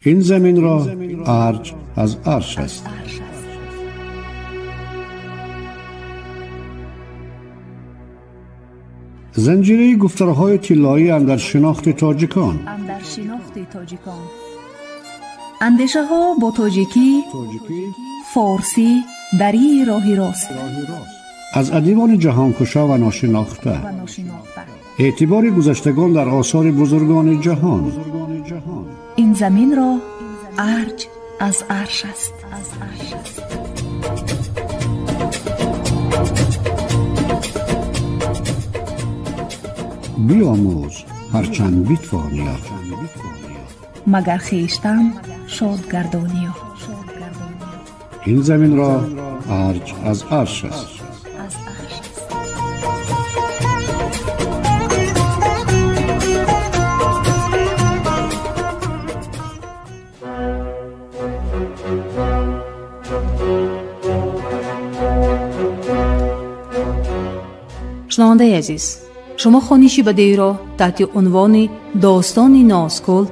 Ин заминро арҷ аз арш аст. Занҷираи гуфторҳои тиллоӣ андар шинохти тоҷикон. Андешаҳо бо тоҷикӣ, форсӣ, дарии роҳи рост. Аз адибони ҷаҳонкушо ва ношинохта. Эътибори гузаштагон дар осори бузургони ҷаҳон. Ин заминро арҷ аз арш аст. Биомӯз ҳарчанд битвониё, магар хештан шод гардониё. Ин заминро арҷ аз арш аст. Шунавандаи азиз, шумо хониши бадеиро таҳти унвони «Достони Нозкул»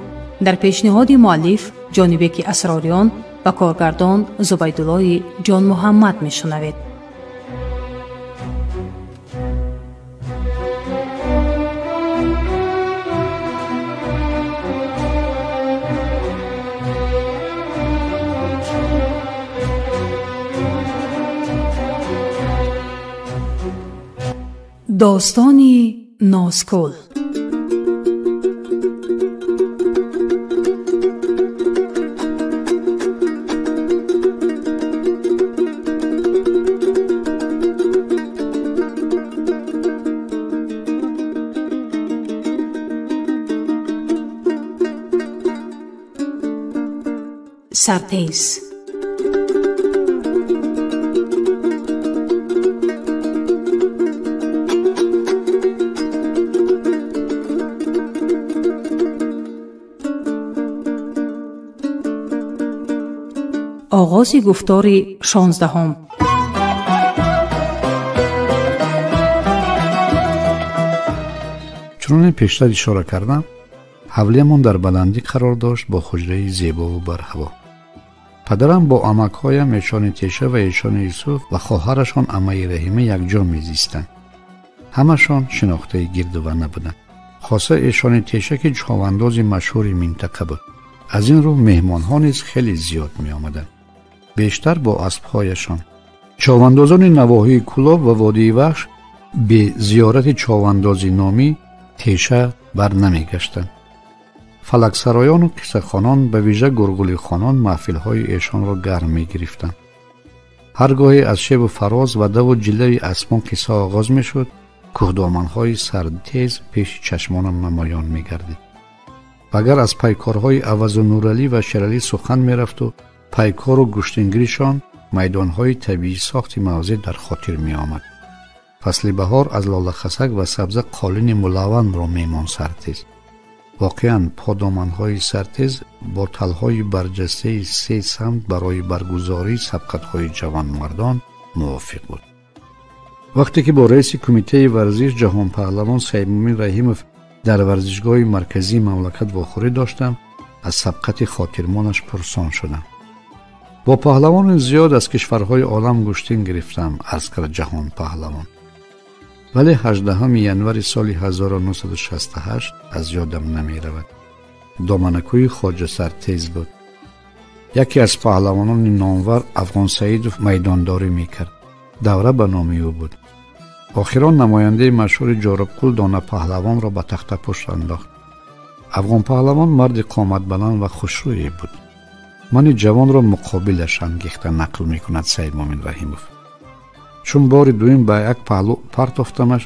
дар пешниҳоди муаллиф Ҷонибеки Асрориён ва коргардон Зубайдуллои Ҷонмуҳаммад мешунавед. Достони Нозкул. Сартез. Оғози гуфтори 16. Чуноне пештар ишора кардам, ҳавлиямон дар баландӣ қарор дошт бо ҳуҷраи зебову барҳаво. Падарам бо амакҳоям Эшони Теша ва Эшони Юсуф ва хоҳарашон амаи Раҳима якҷо мезистанд. Ҳамашон шинохтаи гирдува набуданд. Хоса Эшони Теша ки човандози машҳури минтақа буд. Аз ин рӯ меҳмонҳо низ хеле зиёд меомаданд, бештар бо аспҳояшон. Човандозони навоҳии Кӯлоб ва водии Вахш бе зиёрати човандози номӣ Теша бар намегаштанд. Фалаксароёну қиссахонон, ба вижа гургулихонон маҳфилҳои эшонро гарм мегирифтанд. Ҳар гоҳе аз шебу фароз ва даву ҷиллаи асмон қисса оғоз мешуд, кӯҳдоманҳои сардтез пеши чашмонам намоён мегардид. Агар аз пайкорҳои Авазу Нуралӣ ва Шералӣ сухан мерафту пайкору гӯштингиришон, майдонҳои табиӣ сохти мавзеъ дар хотир меомад. Фасли баҳор аз лолахасак ва сабза қолини мулавванро мемон сартез. Воқеан подоманҳои сартез бо талҳои барҷастаи се самт барои баргузории сабқатҳои ҷавонмардон мувофиқ буд. Вақте ки бо раиси кумитаи варзиш ҷаҳонпаҳлавон Саидмумин Раҳимов дар варзишгоҳи марказии мамлакат вохӯрӣ доштам, аз сабқати хотирмонаш пурсон шудам. Бо паҳлавони зиёд аз кишварҳои олам гӯштин гирифтам, арз кард ҷаҳонпаҳлавон. Вале 18 январи соли 1968 аз ёдам намеравад. Доманакӯи Хоҷа Сартез буд. Яке аз паҳлавонони номвар Афғон Саидов майдондорӣ мекард. Давра ба номи ӯ буд. Охирон намояндаи машҳури Ҷоробқул Дона паҳлавонро ба тахтапушт андохт. Афғон паҳлавон марди қоматбаланд ва хушрӯе буд. Мани ҷавонро муқобилаш ангехта, нақл мекунад Саидмумин Раҳимов. Чун бори дуюм ба як паҳлӯ партофтамаш,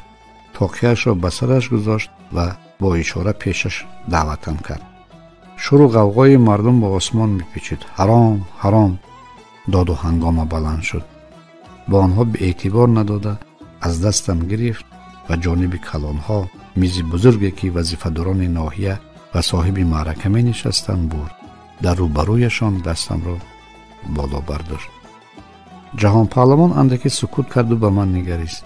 тоқияшро ба сараш гузошт ва бо ишора пешаш даъватам кард. Шуру ғавғои мардум ба осмон мепечид. Ҳаром, ҳаром! Доду ҳангома баланд шуд. Ба онҳо беэътибор надода аз дастам гирифт ва ҷониби калонҳо, мизи бузурге ки вазифадорони ноҳия ва соҳиби маърака менишастанд, бурд. Дар рӯбарӯяшон дастамро боло бардошт. Ҷаҳонпаҳлавон андаке сукут карду ба ман нигарист.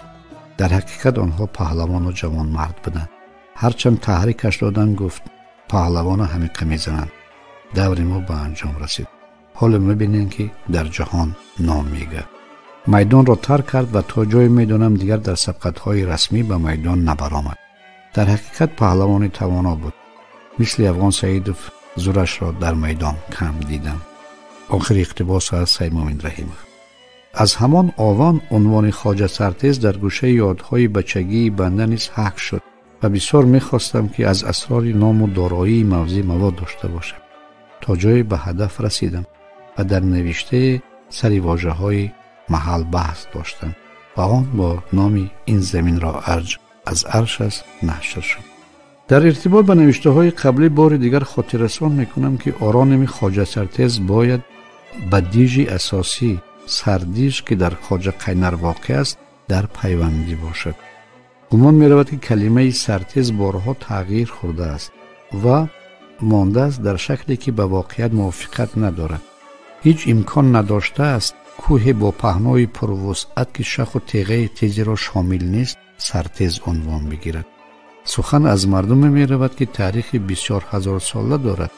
Дар ҳақиқат онҳо паҳлавону ҷавонмард буданд. Ҳарчанд таҳрикаш доданд, гуфт паҳлавона ҳамиқа мезананд. Даври мо ба анҷом расид. Ҳоло мебинем, ки дар ҷаҳон ном мегӯяд. Майдонро тарк кард ва то ҷое медонам дигар дар сабқатҳои расмӣ ба майдон набаромад. Дар ҳақиқат паҳлавони тавоно буд. Мисли Афғон Саидов зурашро дар майдон кам дидам. Охири иқтибос аз Саймумин Раҳимов. Аз ҳамон овон унвони Хоҷа Сартез дар гӯшаи ёдҳои бачагии банда низ ҳак шуд ва бисёр мехостам, ки аз асрори ному дороии мавзеъ мавод дошта бошам. То ҷое ба ҳадаф расидам ва дар навиштаи сари вожаҳои маҳал баҳс доштам ва он бо номи ин заминро арҷ аз арш аст нашр шуд. Дар иртибот ба навиштаҳои қаблӣ бори дигар хотиррасон мекунам, ки ороними Хоҷа Сартез бояд ба дижи асосӣ сардиж, ки дар Хоҷа Қайнар воқеъ аст, дар пайвандӣ бошад. Гумон меравад, ки калимаи сартез борҳо тағйир хӯрдааст ва мондааст дар шакле, ки ба воқеият мувофиқат надорад. Ҳеҷ имкон надоштааст кӯҳе бо паҳнои пурвусъат, ки шаху теғаи тезиро шомил нест, сартез унвон бигирад. Сухан аз мардуме меравад, ки таърихи бисёр ҳазорсола дорад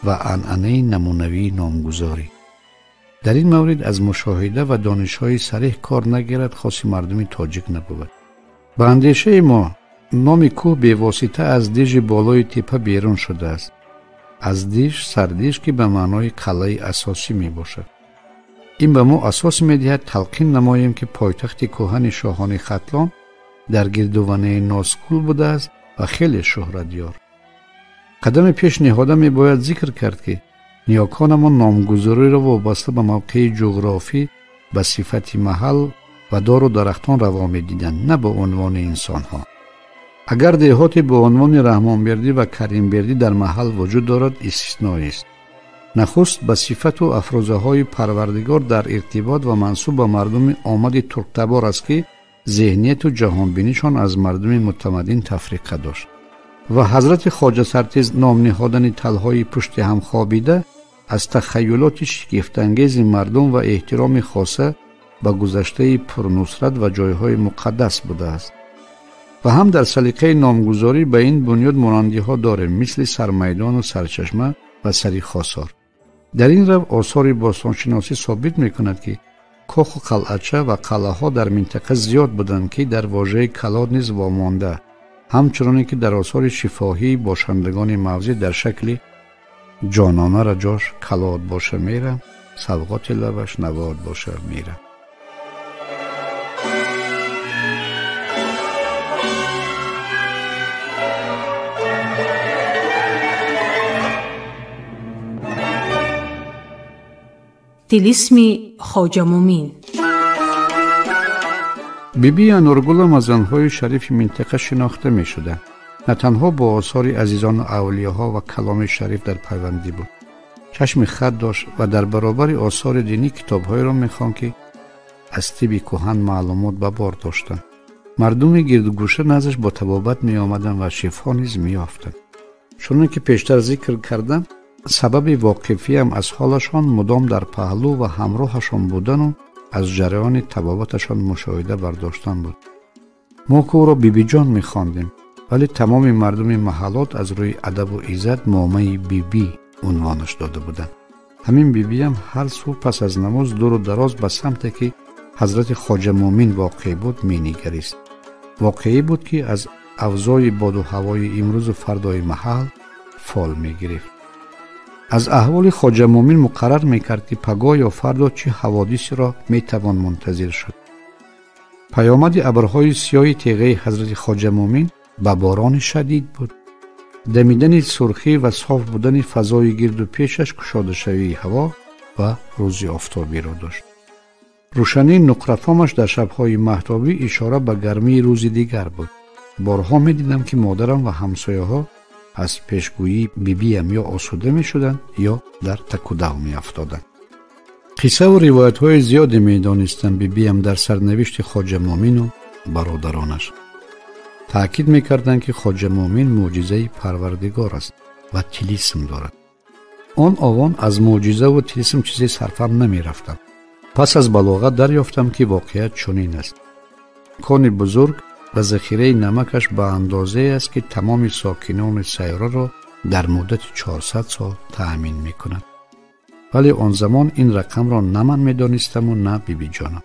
ва анъанаи намунавии номгузорӣ. Дар ин маврид аз мушоҳида ва донишҳои сареҳ кор нагирад, хоси мардуми тоҷик набувад. Ба андешаи мо номи кӯҳ бевосита аз дижи болои тепа берун шудааст. Аз диж сардиж, ки ба маънои қалъаи асосӣ мебошад. Ин ба мо асос медиҳад талқин намоем, ки пойтахти кӯҳани шоҳони Хатлон дар гирдуванаи Носкул будааст ва хеле шӯҳратёр. Қадами пеш ниҳода мебояд зикр кард, ки ниёконамон номгузориро вобаста ба мавқеи ҷуғрофӣ, ба сифати маҳал ва дору дарахтон раво медиданд, на ба унвони инсонҳо. Агар деҳоте бо унвони Раҳмонбердӣ ва Каримбердӣ дар маҳал вуҷуд дорад, истисноист. Нахуст ба сифату афрӯзаҳои Парвардигор дар иртибот ва мансуб ба мардуми омади турктабор аст, ки зеҳнияту ҷаҳонбинишон аз мардуми мутамаддин тафриқа дошт. Ва ҳазрати Хоҷа Сартез ном ниҳодани талҳои пушти ҳам хобида аз тахайюлоти шигифтангези мардум ва эҳтироми хоса ба гузаштаи пурнусрат ва ҷойҳои муқаддас будааст. Ва ҳам дар салиқаи номгузорӣ ба ин бунёд монандиҳо дорем, мисли сармайдону сарчашма ва сари хосор. Дар ин рав осори бостоншиносӣ собит мекунад, ки коху қалъача ва қалъаҳо дар минтақа зиёд буданд, ки дар вожаи калот низ вомонда, ҳамчуноне ки дар осори шифоҳии бошандагони мавзеъ дар шакли ҷононара ҷош калот боша мера, савғоти лабаш навод боша мера. Тилисми Хоҷа Мумин. Биби Анургулам аз занҳои шарифи минтақа шинохта мешуданд. На танҳо бо осори азизону авлиёҳо ва каломи шариф дар пайвандӣ буд. Чашми хат дошт ва дар баробари осори динӣ китобҳоеро мехонд, ки аз тибби кӯҳан маълумот ба бор доштанд. Мардуми гирдугӯша наздаш бо табобат меомаданд ва шифо низ меёфтанд. Чуноне ки пештар зикр кардам, сабаби воқифиям аз ҳолашон мудом дар паҳлӯ ва ҳамроҳашон будану аз ҷараёни табобаташон мушоҳида бардоштан буд. Мо ки ӯро бибиҷон мехондем, вале тамоми мардуми маҳаллот аз рӯи адабу иззат момаи бибӣ унвонаш дода буданд. Ҳамин бибиям ҳар субҳ пас аз намоз дуру дароз ба самте, ки ҳазрати Хоҷа Мумин воқеъ буд, менигарист. Воқеӣ буд, ки аз авзои боду ҳавои имрӯзу фардои маҳал фол мегирифт. Аз аҳволи Хоҷа Мумин муқаррар мекард, ки пагоҳ ё фардо чӣ ҳаводисеро метавон мунтазир шуд. Паёмади абрҳои сиёҳи теғаи ҳазрати Хоҷа Мумин ба борони шадид буд. Дамидани сурхӣ ва соф будани фазои гирду пешаш кушодашавии ҳаво ва рӯзи офтобиро дошт. Рӯшании нуқрафомаш дар шабҳои маҳтобӣ ишора ба гармии рӯзи дигар буд. Борҳо медидам, ки модарам ва ҳамсояҳо аз пешгӯии бибиям ё осуда мешуданд, ё дар такудав меафтоданд. Қиссаву ривоятҳои зиёде медонистам бибиям дар сарнавишти Хоҷа Мумину бародаронаш. Таъкид мекарданд, ки Хоҷа Мумин мӯъҷизаи Парвардигор аст ва тилисм дорад. Он овон аз мӯъҷизаву тилисм чизе сарфам намерафтам. Пас аз балоғат дарёфтам, ки воқеият чунин аст. Кони бузург ва захираи намакаш ба андозае аст, ки тамоми сокинони сайёраро Дар муддати 400 сол таъмин мекунад. Вале он замон ин рақамро на ман медонистаму на бибиҷонам.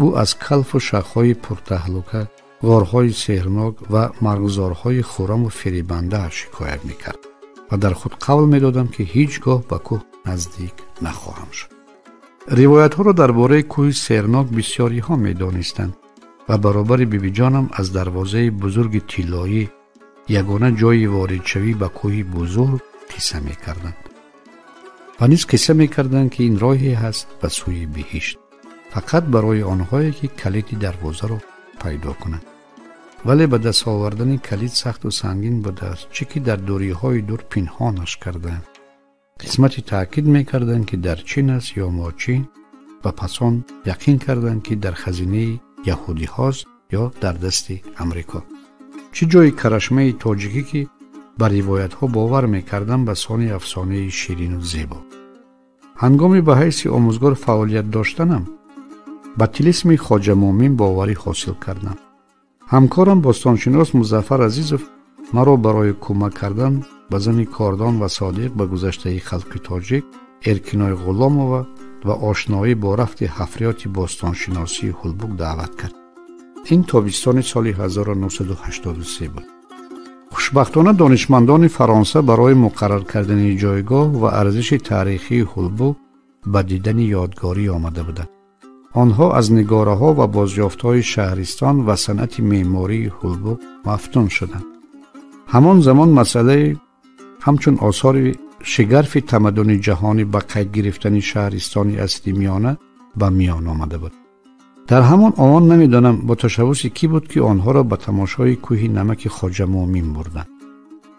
Ӯ аз калфу шахҳои пуртаҳлука, ғорҳои сеҳрнок ва марғзорҳои хураму фиребандааш шикоят мекард ва дар худ қавл медодам, ки ҳеҷ гоҳ ба кӯҳ наздик нахоҳам шуд. Ривоятҳоро дар бораи кӯҳи сеҳрнок бисёриҳо медонистанд ва баробари бибиҷонам аз дарвозаи бузурги тиллоӣ, ягона ҷойи воридшавӣ ба кӯҳи бузург, қисса мекарданд. Ва низ қисса мекарданд, ки ин роҳе ҳаст ба сӯи биҳишт, фақат барои онҳое, ки калиди дарвозаро пайдо кунанд. Вале ба даст овардани калид сахту сангин будааст, чӣ ки дар дуриҳои дур пинҳонаш кардаанд. Қисмати таъкид мекарданд, ки дар Чин аст ё Мочин, ва пас он яқин карданд, ки дар хазинаи яҳудиҳост ё дар дасти Амрико. Чӣ ҷои карашмаи тоҷикӣ, ки ба ривоятҳо бовар мекардам ба сони афсонаи ширину зебо. Ҳангоми ба ҳайси омӯзгор фаъолият доштанам ба тилисми Хоҷа Мӯмин боварӣ ҳосил кардам. Ҳамкорам бостоншинос Музаффар Азизов маро барои кӯмак кардан ба зани кордон ва содиқ ба гузаштаи халқи тоҷик Эркиной Ғуломова ва ошноӣ бо рафти ҳафриёти бостоншиносии Ҳулбук даъват кард. Ин тобистони соли 1983 буд. Хушбахтона донишмандони Фаронса барои муқаррар кардани ҷойгоҳ ва арзиши таърихии Ҳулбук ба дидани ёдгорӣ омада буданд. Онҳо аз нигораҳо ва бозёфтҳои шаҳристон ва санъати меъмории Ҳулбук мафтун шуданд. Ҳамон замон масъалаи ҳамчун осори шигарфи тамаддуни ҷаҳонӣ ба қайд гирифтани шаҳристони асри миёна ба миён омада буд. Дар ҳамон овон намедонам бо ташаббуси кӣ буд, ки онҳоро ба тамошои кӯҳи намаки Хоҷа Мӯмин бурданд.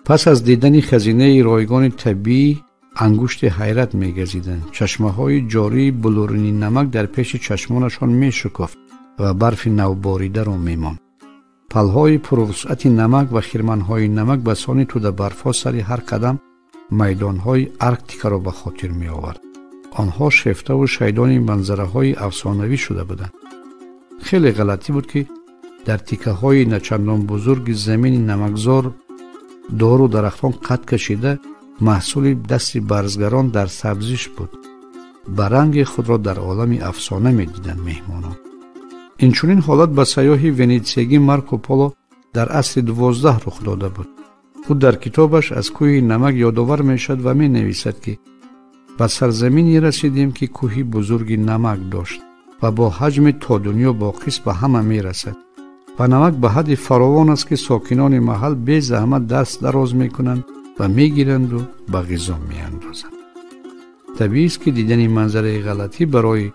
Пас аз дидани хазинаи ройгони табиӣ ангушти ҳайрат мегазиданд. Чашмаҳои ҷории булурини намак дар пеши чашмонашон мешукуфт ва барфи навборидаро мемонд. Палҳои пурвусъати намак ва хирманҳои намак ба сони тӯдабарфҳо сари ҳар қадам майдонҳои Арктикаро ба хотир меовард. Онҳо шефтаву шайдони манзараҳои афсонавӣ шуда буданд. Хеле ғалатӣ буд, ки дар тикаҳои начандон бузурги замини намакзор дору дарахтон қад кашида маҳсули дасти барзгарон дар сабзиш буд. Ба ранги худро дар олами афсона медиданд меҳмонон. Инчунин ҳолат ба сайёҳи венетсиягӣ Марко Поло дар асри 12 рух дода буд. Ӯ дар китобаш аз кӯҳи намак ёдовар мешавад ва менависад, ки ба сарзамине расидем, ки кӯҳи бузурги намак дошт ва бо ҳаҷми то дунё боқист ба ҳама мерасад ва намак ба ҳадди фаровон аст, ки сокинони маҳал безаҳмат даст дароз мекунанд ва мегиранду ба ғизо меандозанд. Табиист, ки дидани манзараи ғалатӣ барои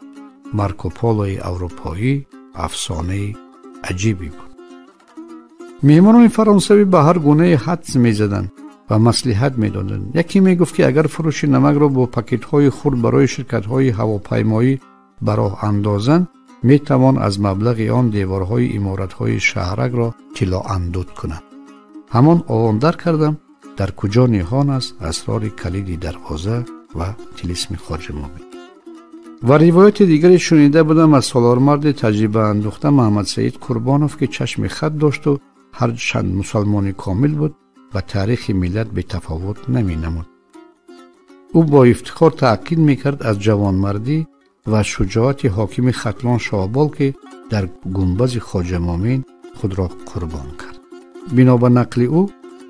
Марко Полои аврупоӣ афсонаи аҷибе буд. Меҳмонони фаронсавӣ ба ҳар гунае ҳадс мезаданд ва маслиҳат медоданд. Яке мегуфт, ки агар фурӯши намакро бо пакетҳои хурд барои ширкатҳои ҳавопаймоӣ ба роҳ андозанд, метавон аз маблағи он деворҳои иморатҳои шаҳракро тиллоандуд кунанд. Ҳамон овон дар кардам, дар куҷо ниҳон аст асрори калиди дарвоза ва тилисми Хоҷа Мӯмин. Ва ривояти дигаре шунида будам аз солормарди таҷрибаандӯхта Маҳмадсаид Қурбонов, ки чашми хат дошту ҳарчанд мусалмони комил буд, ба таърихи миллат бетафовут наменамуд. Ӯ бо ифтихор таъкид мекард аз ҷавонмардӣ ва шуҷоати ҳокими Хатлон Шоҳбол, ки дар гунбази Хоҷа Мӯмин худро қурбон кард. Бино ба нақли ӯ,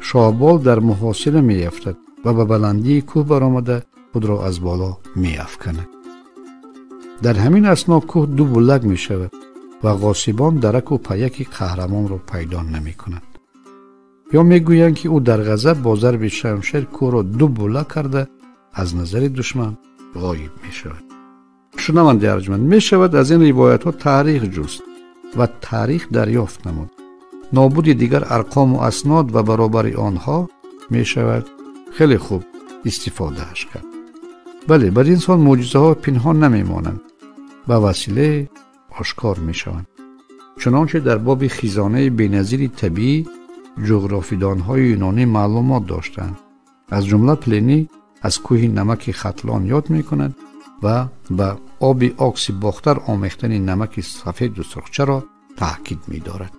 Шоҳбол дар муҳосира меафтад ва ба баландии кӯҳ баромада худро аз боло меафканад. Дар ҳамин асно кӯҳ ду булак мешавад ва ғосибон дараку паяки қаҳрамонро пайдо намекунанд. Ё мегӯянд, ки ӯ дар ғазаб бо зарби шамшер кӯҳро ду булак карда аз назари душман ғоиб мешавад. Шунавандаи арҷманд, мешавад аз ин ривоятҳо таърих ҷуст ва таърих дарёфт намуд. Нобуди дигар арқому аснод ва баробари онҳо мешавад хеле хуб истифодааш кард. Бале, бар инсон мӯъҷизаҳо пинҳон намемонанд, ба василае ошкор мешаванд. Чунонче дар боби хизонаи беназири табиӣ ҷуғрофидонҳои юнонӣ маълумот доштанд. Аз ҷумла Плинӣ аз кӯҳи намаки Хатлон ёд мекунад ва ба оби окси бохтар омехтани намаки сафеду сурхчаро таъкид медорад.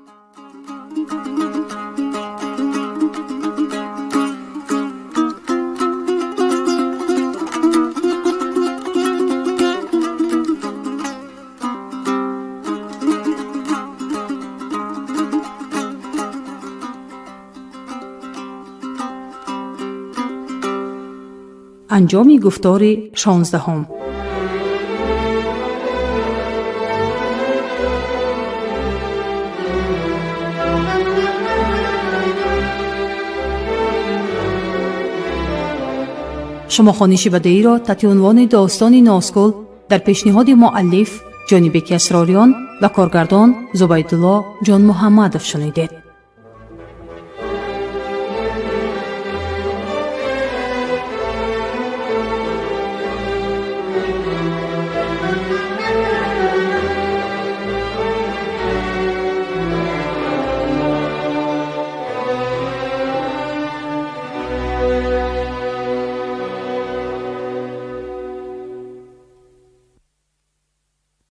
Анҷоми гуфтори 16. Шумо хониши бадеиро таҳти унвони достони Нозгул дар пешниҳоди муаллиф Ҷонибеки Асрориён ва коргардон Зубайдулло Ҷонмуҳаммадов шунидед.